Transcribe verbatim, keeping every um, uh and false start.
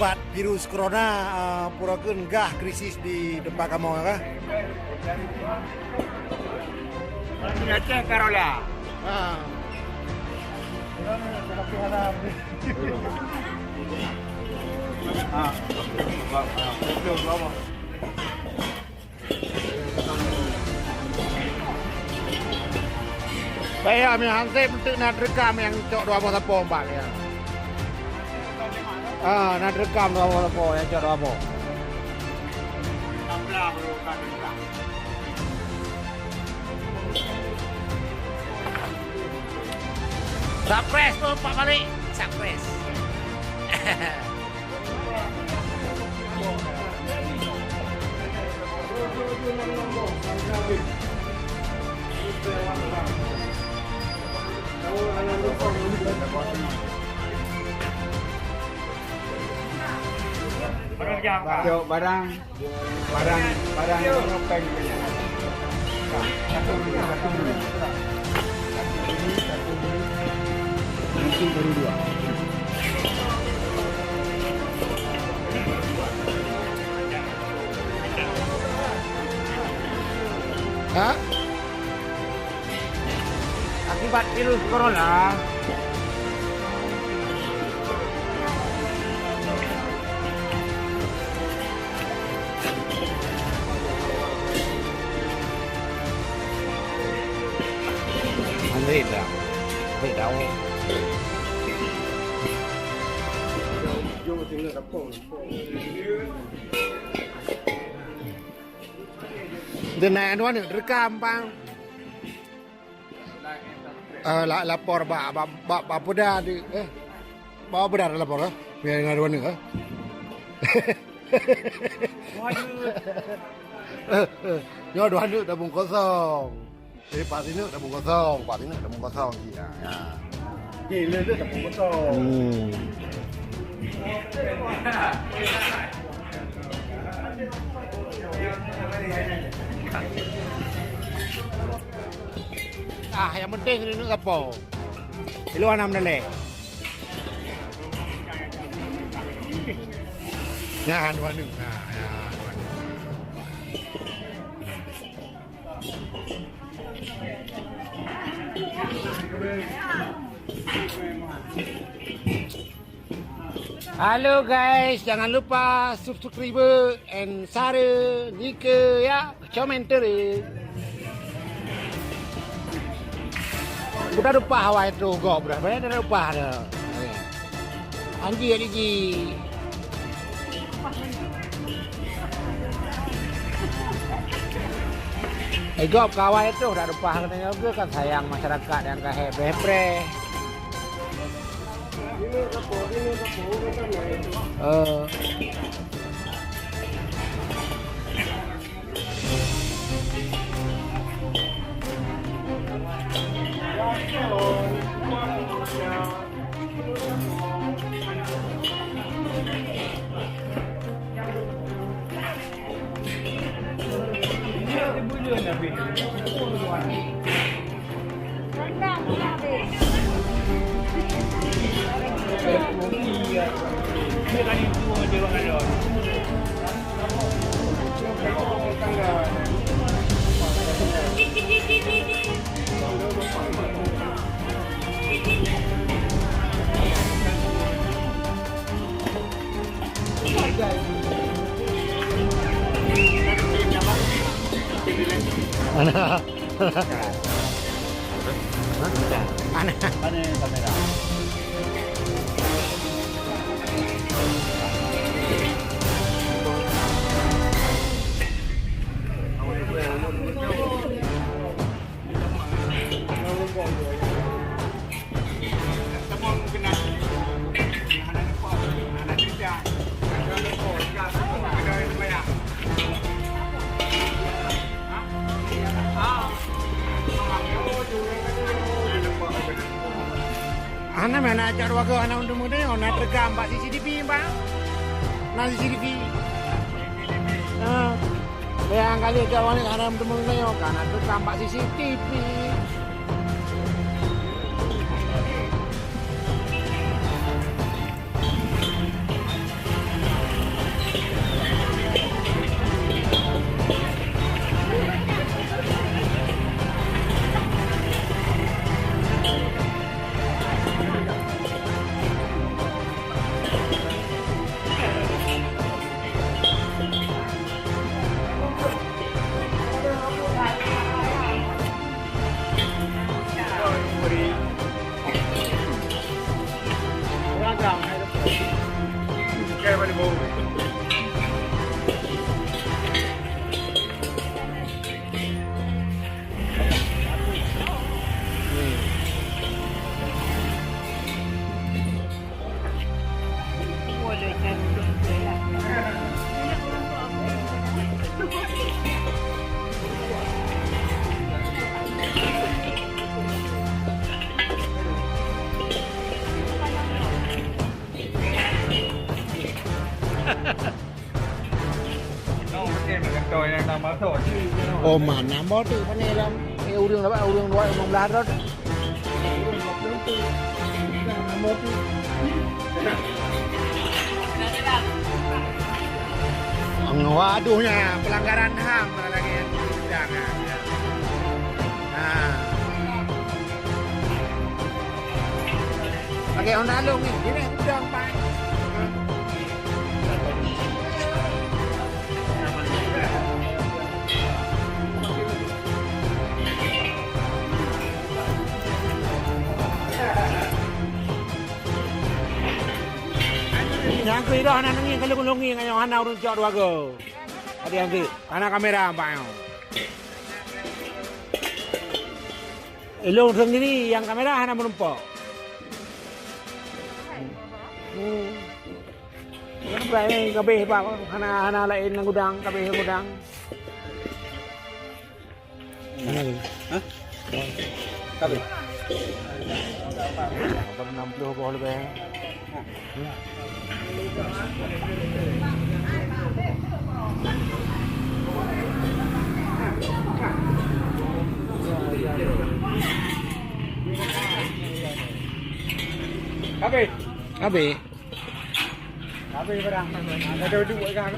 Akibat virus corona, eh, pura kheun gah krisis di teumpat kamoe, kah? Di Aceh Karola. Ha. Ah. Bah ya, meuhan sép eunteuk na teurekam nyang cok dua boh sapo bak ya. Ah, na teurekam dua boh sapo nyang cok dua boh. Surprise tu, Pak Malik. Surprise. Barang, barang, barang nyoe péng. Satu dulu, satu dulu. Satu dulu, satu dulu. Nanti baru dua. Ha? Akibat virus corona. Ambil dah. Ambil daun. Dia naik anuan ni, rekam, bang. Eh, la-, lapor bak, bak, bak, bak Polda di, eh. Bak Polda lapor, eh. Biar dengan anuan ni, eh. Waduh. Eh, eh. Nyoe dua aneuk tabung kosong. Eh, Pak Sinuk tabung kosong, Pak Sinuk tabung kosong. Ya, ya. Okey, le, le tabung kosong. Hmm. Ah, yang penting ni nak apa? Lu anak menelek. Nah, dua aneuk. Nah, ya, dua aneuk. Halo guys, jangan lupa subscribe and share like ya, komentar. Udah lupa awai tu gop dah, dah lupa dah. Anji, Anji. Eh, gop kawai tu dah lupa kena juga kan sayang masyarakat yang kahé preh-preh. Eh. Mana? Mana? Mana kamera? Hana meunan cak dua keu hana untuk muda, na terekam bak C C T V, bang. Na C C T V. Ha. Yang kali cak wani hana untuk muda, kan na terekam bak C C T V. Oh, mana motif ni lam? Eh, ureueng dapat, ureueng dua, lima belas rot. Waduh, nya pelanggaran ham lagi yang sedang. Nah. Pakai Honda Long ni, dia nak gudang, Pak. Nyang keu idah hana neungieng, ka lôn-lôn ngieng, nyoe hana ureueng cok dua go. Tadi nyang keu, hana kamera, Pak, nyoe. Ilôn sendiri nyang kamera hana meurumpok. Hmm. Kan berai kabeh, Pak, hana, hana laén nyang gudang, kabeh nyang gudang. Hah? Kabeh. Enam puluh boh lebih. Habis. Habis. Habis barang. Ada duit kan?